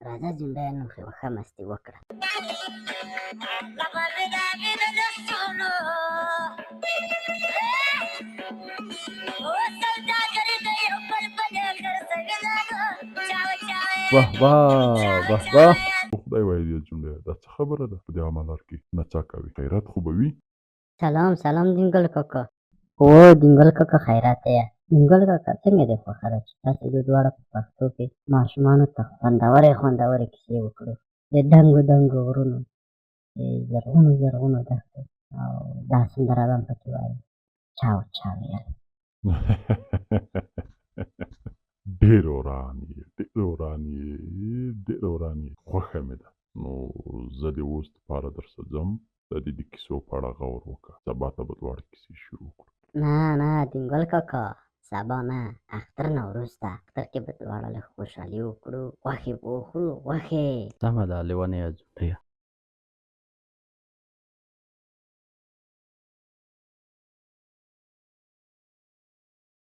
راځه ځونډیه نن خو یوه ښه مستي وکړه. واه واه واه واه. خدای وایي ځونډیه دا څه خبره ده په دې عامه لار کې نڅا کوې خیرات خو به وي. سلام سلام دینګل کاکا. هو دینګل کاکا خیرات یې. دینګل کاکا څنګه دې خوښه ده چې تاسې د دواړه په پښتو کې ماشومانو ته خوندورې خوندورې کیسې وکړو، د دنګو دنګو غرونو، د زرغونو زرغونو دښتو، او دا سندره به هم پکې وایو، چاو چاو یل. ډېر وران یې، ډېر وران یې، ډېر وران یې، خوښه مې ده. نو زه د اوس دپاره درسه ځم، ته دې د کیسو په اړه غور وکړه، سبا ته به دواړه کیسې شروع کړو. نه نه دینګل کاکا، سبا نه، اختر نه وروسته، اختر کې به دواړه لږ خوشحالي وکړو، غوښې به وخورو، غوښې. سمه ده لېونیه ځونډیه.